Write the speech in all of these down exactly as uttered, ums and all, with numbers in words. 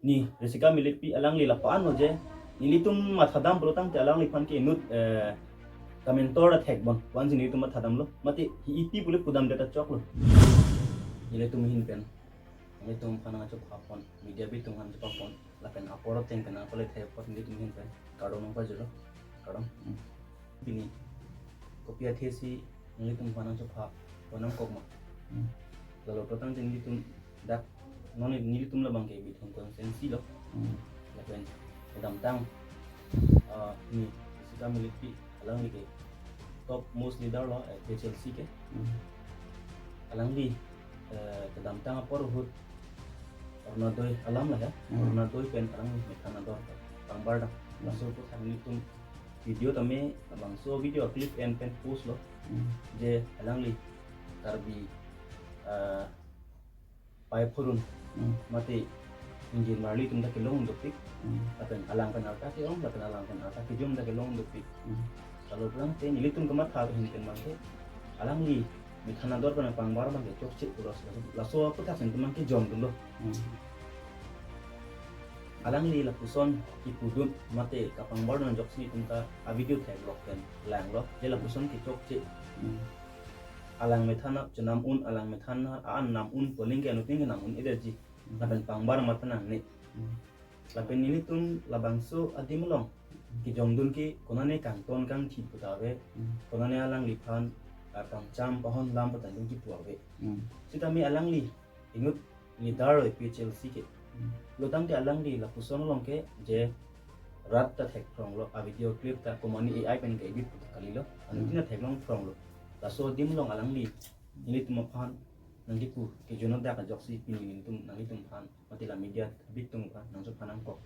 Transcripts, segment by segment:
Ni Risika Milikpi alangli lapu-an lo je, nelitum mathadam pulo tangte alangliphan ke inut, eh, kamentor athek bon, pu-ansi nelitum mathadamlo. Mate hi ipi pule pudamdet ta choklo. Nelitum ahin pen, nelitum aphan nangchepapon, media bitum aphan chepapon, lapen apor ateng pen nangpale thepon nelitum ahin pen kardom nangpajirlo. Kardom. Hmm. Pini kopi athesi nelitum aphan nangchepapon nangkok ma. Hmm. Lalo pulo tangte nelitum dak non nelitum labang ke Bithung constituency lo. Hmm. Lapen kedamtang, ah, ni Risika Milikpi alangli ke top most leader lo, eh, P H L C ke. Hmm. Alangli, eh, kedamtang apor ahut Orunodoi alam la ya. Hmm. Orunodoi pen alangli methan ador pangbar dam. Hmm. Laso aputhak nelitum video tame labangso video clip en pen post lo. Hmm. Je alangli Karbi, eh, pai phurun. Hmm. Mate ingjir marli atum ta kelong dopik. Hmm. Lapen alang pen arta ke-ong, lapen alang pen arta kejom ta kelong dopik. Hmm. Lalo pulo tangte nelitum kamatha ahin pen abang ke alangli methan ador pen pangbar abang ke chokche pulo, laso aputhak si nelitum abang ke jomdunlo. Hmm. Alangli lapuson kipudun mate kapangbar dun ajoksi nelitum ta avideo theklok pen langlo. Je lapuson ke chokche. Hmm. Alang methan chenam un, alang methan an nam un, poling ke anuttin ke nam un-edetji. Hmm. Lapen pangbar amat nangne. Hmm. Lapen nelitum labangso adim along kejongdun ke konane kangton kangthi puta ave, hmm, konane alangliphan, ah, pangcham pahon lam puta nelitum kipu ave. Hmm. Sitame alangli inut leader lo P H L C ke. Hmm. Pulo tangte alangli lapuson along ke je rat ta thekphronglo, avideo clip ta komani A I pen ke-edit puta kalilo. Anuttin, hmm, ta theklongphronglo. Laso adim along alangli nelitum aphan nangkipu kejun adak ajoksi pini nelitum nanglitum aphan mate la media bitum aphan nangchephan nangkok.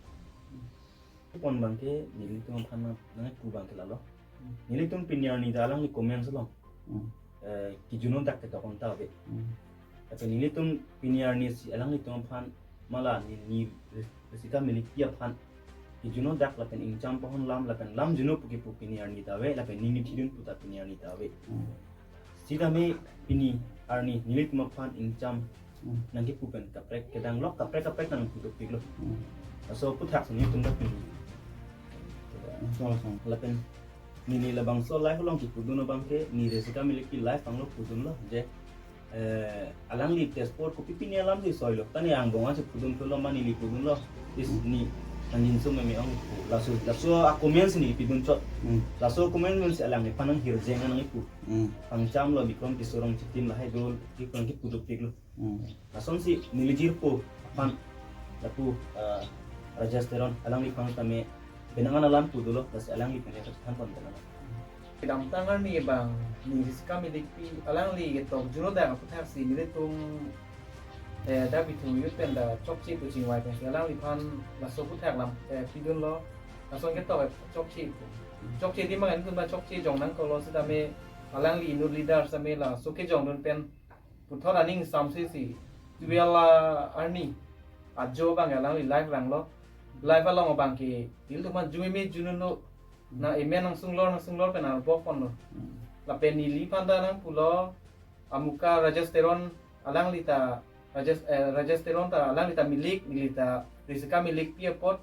Pon abang ke nelitum aphan nang, nangpu abang ke lalo. Hmm. Nelitum pini arni ta alangli comments along, hmm, eh, kejun adak ketok anta ave. Hmm. Lapen nelitum pini arni si alanglitum aphan mala ni, ni Risika Milikpi aphan kejun adak lapen ingcham pahon lam lapen lam juno pu kipu pini arni ta ave, lapen ningni thidun puta pini arni ta ave. Hmm. Sitame pini arni nelitum aphan ingcham, hmm, nangkipu pen kaprek kedang lok, kaprek kaprek nangpu dopiklo. Hmm. Laso aputhak si nelitum ta pini. Laso, laso. Lapen neli labangso live along kipudun abang ke, ni Risika Milikpi live along pudunlo je, eh, alangli test port kopi pini alam si soilo. Tani angbong ansi pudun pulo ma neli pudunlo. Is, hmm, ni nangjinsum meme ong pu. Laso, laso a-comments neli pidun chot. Hmm. Laso comments si alangliphan nanghirjeng nangkipu. Hmm. Pangchamlo Bikrom Tisso Rongchittim lahai do, Bikrom kipu dopiklo. Hmm. Lasonsi neli jirpo aphan lapu, ah, Rajesh Teron alangliphan tame penang an alam pu dolo, lasi alangliphan ya than pon telang. Kedamtang arni abang ni Risika Milikpi alangli ketok jun adak aputhak si nelitum, eh, dak Bithung youth pen ta chokche pu chingvai pensi alangliphan laso aputhak lam, eh, pidunlo. Lason ketok, eh, chokche pu. Chokche adim abang nelitum ta chokche jong nangkoklo sitame alangli inut leader sitame laso kejongdun pen puthot aning samse si twelve arni ajo abang alangli live langlo. Live along abang ke nelitum aphan jumeme jununlo. Na emen nangsunglor nangsunglor pen arbok ponlo. Hmm. Lapen neliphan ta nangpulo, amuka Rajesh Teron alangli ta Rajesh, eh, Rajesh Teron ta alangli ta Milik, neli ta Risika Milikpi apot.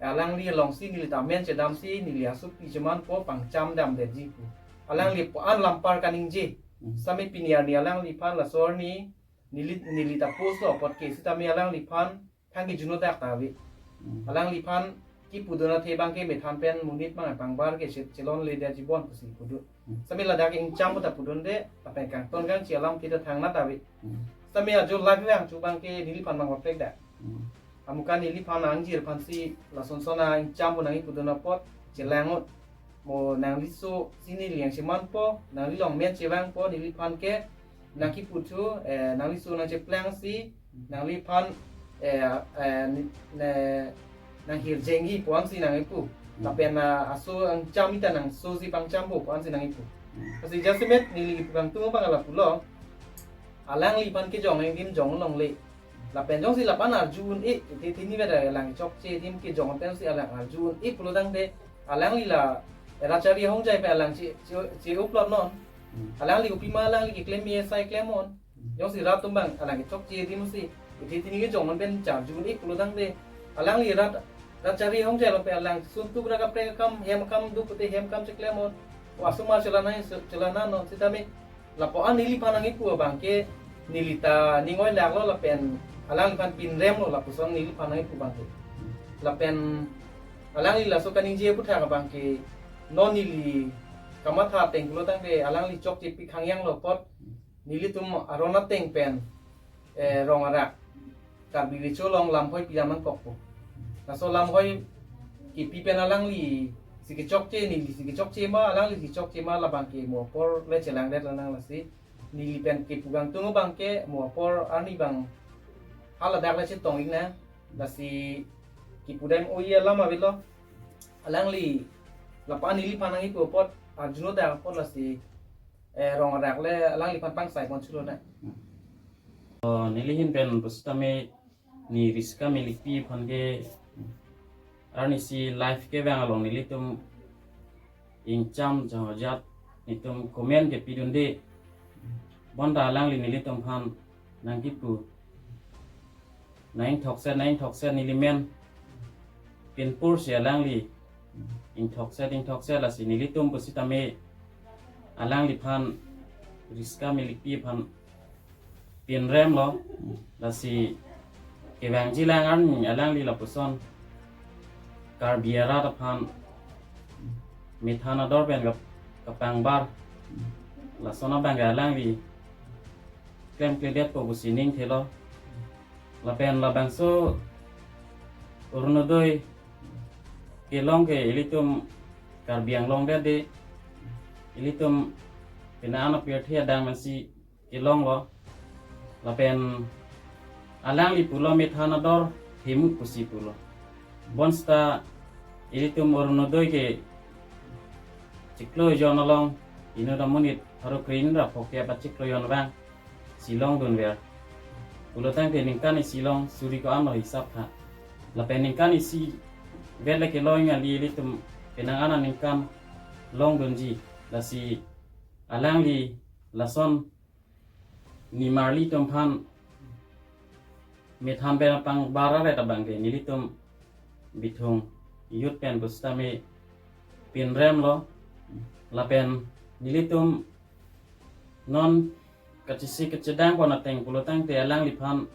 Alangli alongsi neli ta amen chedamsi neli asuk pi chemanpo, pangcham damdetji pu. Alangli pu an lampar kaningje. Hmm. Sitame pini arni alangliphan laso arni neli, neli ta postlo apot ke sitame alangliphan thang kejun adak ta ave. Hmm. Alangliphan kipudun athe abang ke methan pen monit abang pangbar ke che-, chelonledetji bon pusi pudun. Hmm. Sitame ladak ingcham pu ta pudunde, lapen kangton kangchi alam kita thangnat ave. Hmm. Sitame ajo live vangchu abang ke neliphan abang paprek da. Hmm. Amuka neliphan angjir aphansi lasonson a-ingcham pu nangkipudun apot chelang-ot. Mo nangliso si neli nangchemanpo, nangli along men chevangpo, neliphan ke nangkipu thu, eh, nangliso nangcheplangsi, nangliphan, eh, eh, ni-, ne-, nanghirjengji pu ansi nangkipu. Hmm. Lapen, ah, aso angcham ita nangsosi pangchampo pu ansi nangkipu. Hmm. Lasi jasemet neli kipu kangtung abang lapulo. Alangliphan kejong adim jong longle. Lapen jongsi lapu an arju un-e, ite tini beda alang chokche adim kejong pensi alang arju un-e pulo tangte, alangli la Rachari Hongjai pen alang che, che, che-upload non. Hmm. Alangli kopima alangli keklem me sai klem non. Hmm. Jongsi rat atum abang alang chokche adim si, ite tini kejong pen charju un-e pulo tangte, alangli rat, rat chari hongje lo pe alang suntuk ra kaprek akam, hem akam do pute hem akam cheklem o. O asomar chelana, chelana non sitame lapu-an neliphan nangkipu abangke neli ta ning oilak lo lapen alangliphan pinrem lo lapuson neliphan nangkipu abangke. Lapen alangli laso kaningje aputhak abangke non neli kamatha ateng pulo tangte alangli chokche pik hangyang lo apot nelitum aron ateng pen, eh, rong arak Karbi Recho along lamhoi pidam nangkokpo. Laso lamhoi kipi pen alangli si kechokche, neli si kechokche ma, alangli si chokche ma labangke mo apor le chelangdet lang lasi. Neli pen kipu kangtung abangke mo apor arni abang haladak le chetong-ik nang. Lasi kipu dam oi alam avelo. Alangli lapu-an neliphan nangkipu apot arjuno dak apot lasi, eh, rong arak le alangliphan pangsai pon chulo na. O, neli ahin pen pusitame ni Risika Millikpi aphan ke arnisi live kevang along nelitum ingcham jahojat netum comment kepidunde. Bonta alangli nelitum aphan nangkipu. Nang ingthokset, nang ingthokset neli men pinpur si alangli ingthokset, ingthokset lasi nelitum pusitame alangliphan Risika Millikpi aphan pinrem lo, lasi kevangji lang arni alangli lapuson Karbi arat aphan methan ador pen kap-, kapangbar lason abangke alangli klemkledetpo pusi ning thelo. Lapen labangso Orunodoi kelong ke ilitum Karbi Anglong det de, ilitum penang an apirthe adang mansi kelong lo. Lapen alangli pulo methan ador hemuk pusi pulo. Bonsita ilitum Orunodoi ke chiklo jon along inut amonit pharo kre-hini ra phokep achiklo jon abang si longdunver. Pulo tangte ningkan isi along suri ko-an lo hisap tha. Lapen ningkan isi vet le kelong ali ilitum penang an aningkan longdunji. Lasi alangli lason nimarlitum aphan methan pen apangbar aret abangke nelitum Bithung youth pen pusitame pinrem lo. Lapen nelitum non kachesik kachedang pon ateng pulo tangte alangliphan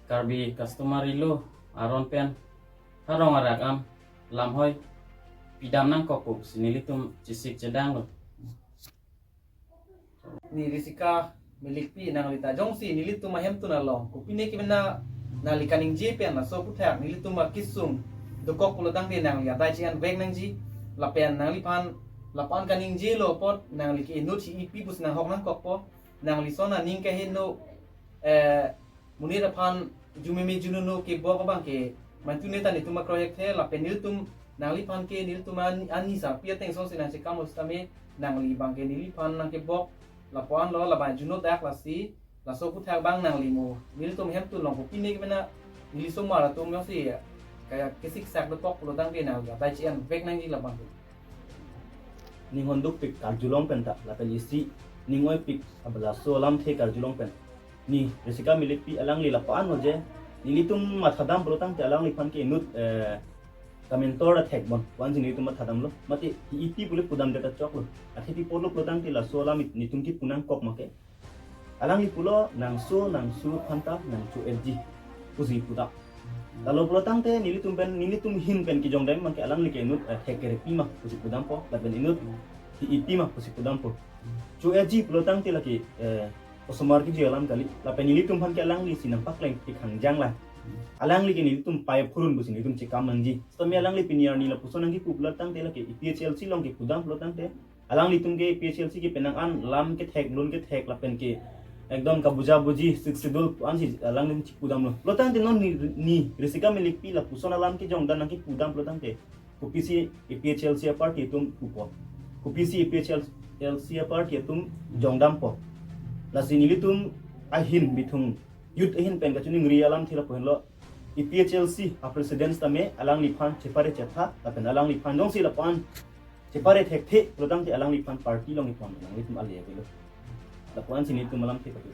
Karbi customary law aron pen ha rong arak an lamhoi pidam nangkokpo pusi nelitum chesik chedang lo. Ni Risika Millikpi, nangli ta jongsi nelitum ahemtun along kopine kemena nangli kaningje pen laso aputhak nelitum akesung dokok pulo tangte nangli adai che-en vek nangji. Lapen nangliphan lapu-an kaningje lo apot nangli ke inut si ipi pusi nanghok nangkokpo. Nangli lason aning kaheno, eh, monit aphan jumeme junono kebok abangke mantune ta netum akroi-ekthe lapen nelitum nangliphan ke nelitum an-, ani sarpi ateng sonsi nangchekam lo sitame nangli abangke neliphan nangkebok lapu-an lo labang juno dak lasi laso aputhak abang nangli mo nelitum hemtun along kopine kemena neli osomar atum jongsi kaya kesiksak dokok pulo tangte nangli adai che-en vek nangji labangke. Ning hondukpik karjulong pen ta lapen isi ning oipik abang laso alamthe karjulong pen. Ni Risika Millikpi alangli lapu-an lo je, nelitum mathadam pulo tangte alangliphan ke inut, eh, kamentor athek bon, pu-ansi nelitum mathadam lo. Mate ipi pule pudamdet ta choklo. Athe pi pulo pulo tangte laso alam netum kipu nangkok make. Alangli pulo nangso nangso aphan ta nangcho-etji pusi pudam. Lalo pulo tangte nelitum pen, nelitum ahin pen kejongdam make alangli ke inut, eh, thek kerepi ma pusi pudampo, lapen inut hi ipi ma pusi pudampo. Cho-etji pulo tangte lake, eh, osomar kejoi alam kali. Lapen nelitum aphan ke alangli si nangpakleng pik hangjang la. Alangli ke nelitum pai phurun pusi nelitum chekam nangji. Sitame alangli pini arni lapuson nangkipu pulo tangte lake A P H L C along kepudam pulo tangte alanglitum ke A P H L C ke penang an lam kethek, lun kethek lapen ke ekdom kabuja buji, Sixth Schedule pu-ansi alanglitum chipudam lo. Pulo tangte non ni, ni Risika Millikpi lapuson alam kejongdam nangkipudam pulo tangte kopisi A P H L C aparty atum pupo. Kopisi A P H L C aparty atum jongdampo. Lasi nelitum ahin Bithung youth ahin pen kachiningri alamthe lapu henlo, A P H L C a president tame alangliphan chepare chetha, lapen alangliphan jongsi lapu-an chepare thekthe pulo tangte alangliphan party along ipon alanglitum ale avelo. Lapu-ansi netum alamthe patu.